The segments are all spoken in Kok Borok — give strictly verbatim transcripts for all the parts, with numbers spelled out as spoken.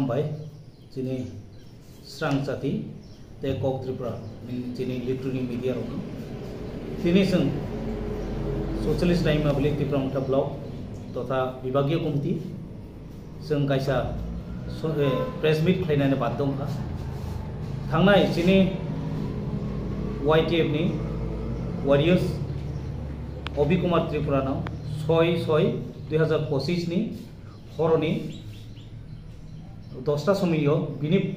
Bai, chini srang chati tei kok Tripura, chini electronic media rok. Tini chwng Socialist Raima Bwlwi Tipra Motha Block totha Bibhagiya Committee chwng kaisa so-, eh, press meet khlainani baddo wngkha. Thangnai chini Y T F ni warriors Obi Kumar Tripura no soi soi dui hazar pochis ni horoni dosta somoio bini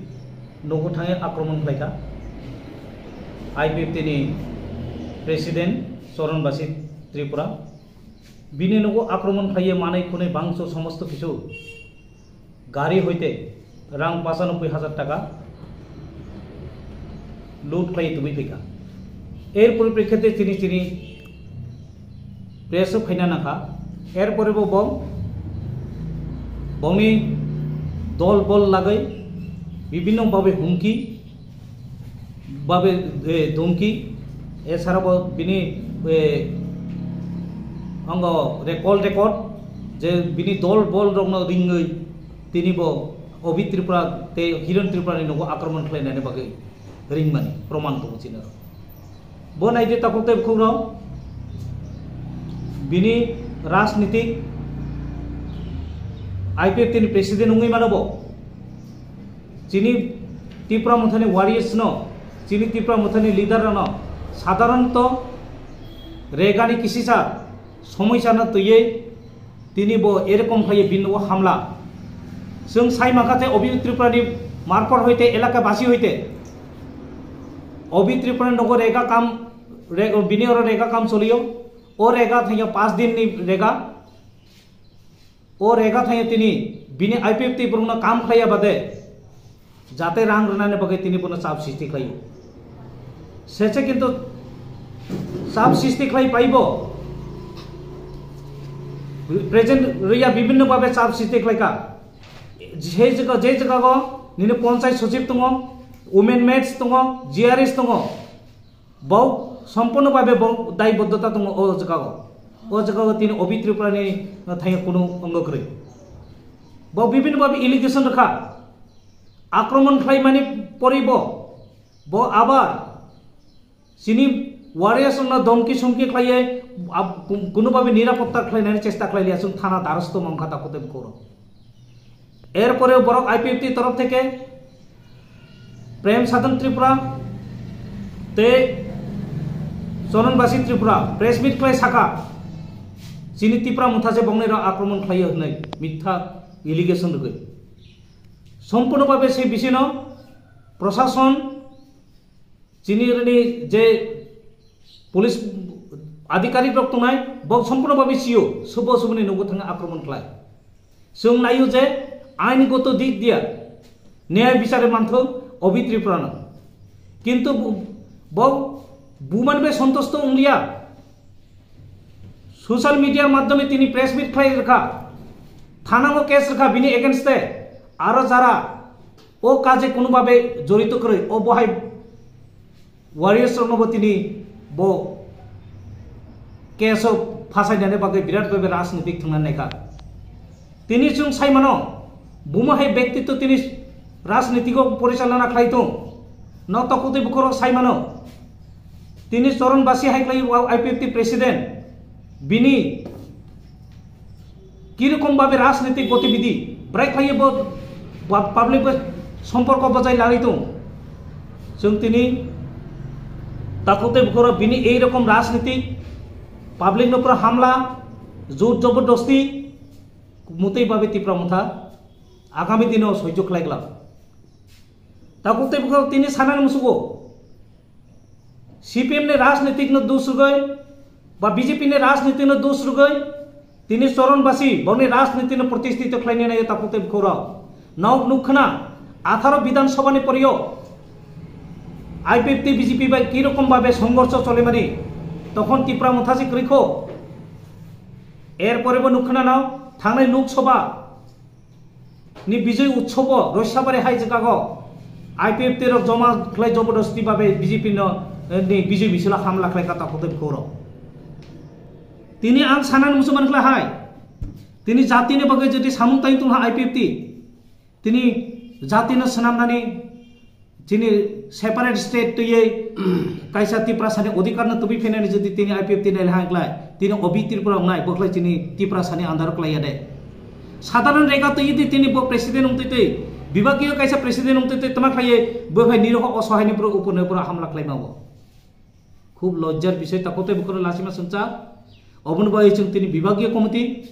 nogo thangwi akromon khlaikha I P F T ni president Choron Basi Tripura. Bini nogo akromon khlaiwi manwi khwnwi bangso somosto kichu gari hoite rang pachanobboi hajar taka loot khlai tubui phaikha. Er poriprekhite chini chini press o phaina nangkha. Er pore bo bong bongni dol bol lagwi bibinno babe humki babe, eh, dongki, esara bo bini, eh, ango re-, call record je bini dol bol rokno ringwi tini bo Obi Tripura tei Hiren Tripura ni nogo akromon khlainani bagwi ringmani proman tongo chini oro. Bo naidi takhuk tei bukhuk rok bini rajnitik I P F T ni president wngwi mano bo. Chini Tipra Mothani warriors no, chini Tipra Mothani leader rano sadharanto regani kisisa somoisa no twiwi tini bo erokom khlaiwi bini nogo hamla. Chwng sai mankha je Obi Tripura ni marpor hoite elaka basi hoite Obi Tripura ni nogo rega kam re-, bini oro rega kam choliyo. O rega thangya pas din ni rega. O rega thangya tini bini I P F T borokno kam khlaiya bade jate rang rwnani bagwi tini bono chap sristi khlaio. Sese kintu chap sristi khlai paibo present rwya bibinno babe chap sristi khlaika. Je jaga, je jagago nini ponchayat sochib tongo, women maids tongo, G R S tongo. Bo somporno babe bo daibodota tongo o jagao. O jagao tini Obi Tripura ni thangya kunu ongo kwrwi. Bo bibinno babe allegation rwkha. Akromon khlaimani poribo bo abar chini warriors no domki somki khlaiye ab-, kun-, kunubabe nirapotta khlainani chesta khlailiya, chwng thana darosto mangkha takhuk tei bukhuk rok. Erpore borok I P F T torof theke Prem Sadhan Tripura tei Choron Basi Tripura press meet khlai sakha, chini Tipra Motha se bongni rok akromon khlaiyo hwnwi mitha allegation rwgwi. Somporno babe se bisino prosason chini rini je police adhikarik rok tongnai, bo somporno babe sio, subo suboni nogo thangwi akromon khlai. Chwng naio je ainigoto dik dia nyay bichare manthok Obi Tripurano. Kintu bo, bo bumani bai sontosto wngliya. Social media madhyome tini press meet khlai rwkha. Thanao case rwkha bini against e. Aro jara o kaje kunubabe jorito kwrwi, o bohai warriors rokno bo tini bo case o phasainani bagwi birat bhabe rajnitik thwngna naikha. Tini chwng sai mano, buma hai bektitw tini rajnitiko porichalona khlai tong. No takhuk tei bukhuk rok sai mano. Tini Choron Basi hai khlai I P F T president. Bini kirokom babe rajnitik gotibidhi brai khlaiye bo ba-, public bai somporko bojai lagwi tong. Chwng tini takhuk tei bukhuk rok bini ei rokom rajnitik, public no pura hamla, jor jobordosti, mutwi babe Tipra Motha agami dino soijo khlai glak. Takhuk tei bukhuk rok tini sanani musugo. C P M ni rajnitik no dus rwgwi ba B J P ni rajniti no dus rwgwi tini Choron Basi boni rajniti no protisthito khlaina nai takhuk tei bukhuk rok. Nok nuk khna atharo Bidhan Sabha ni poriyo I P F T B J P bai ki rokom babe songhorsho cholimani tokhon Tipra Motha se kwrwi kho. Er pore bo nuk khna no thangnai Lok Sabha ni Bijoy Utsobo Roisabari hai jagao I P F T rok joma khlai jobordosti babe B J P no, eh, ni Bijoy Misilo hamla khlai kha takhuk tei bukhuk rok. Tini ang sanani muchung mankha hai. Tini jatini bagwi jodi samung tangwi tongkha I P F T, tini jatino swnamnani, chini separate state twiwi kaisa Tiprasani odhikarno tubi phinani jodi tini I P F T nai lehang klai, tini O B Tripura wngnai, bokhlai chini Tiprasani andaro klaiya de. Sadharan rega twi di tini bo president wngtwi twi, bibhagiyo kaisa president wngtwi twi, tama khlaiwi bo phai niroho osohaini borok upor ni upor hamla khlaima bo. Khub lojjar bisoi, takhuk tei bukhukno lasima songcha. Oboni bagwi chwng tini bibhagiyo committee,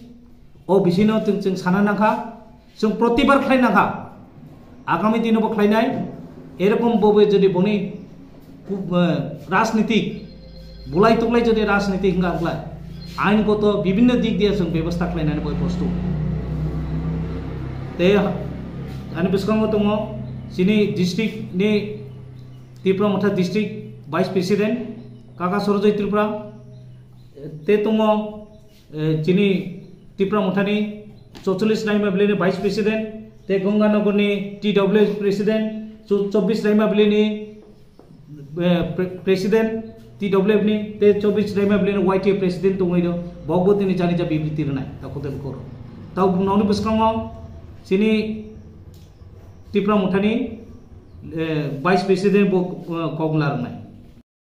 o bisino chwng, chwng sana nangkha, chwng protibar khlai nangkha. Agami dino bo khlainai, erokom bo jodi boni pu-, eh, rajnitik, bulai tuklai jodi rajnitik hwnka hwnklai, aingoto bibhinno dik diya chwng bebostha khlainani bai prostu. Tei ani bwskango tongo chini district ni Tipra Motha district vice president Kaka Sorojoy Tripura, tei tongo, eh, chini Tipra Mothani chorchollis raima bwlwini vice president, tei Ganganagar ni T W F president, cho-, chobbish raima bwlwini, eh, pre-, president T W F ni, tei chobbish raima bwlwini Y T F president tongwi do, bo bo tini jani ja bibriti rwnai, takhuk tei bukhuk. Tei nokni bwskango chini Tipra Mothani, eh, vice president bo, eh, kok larwnai.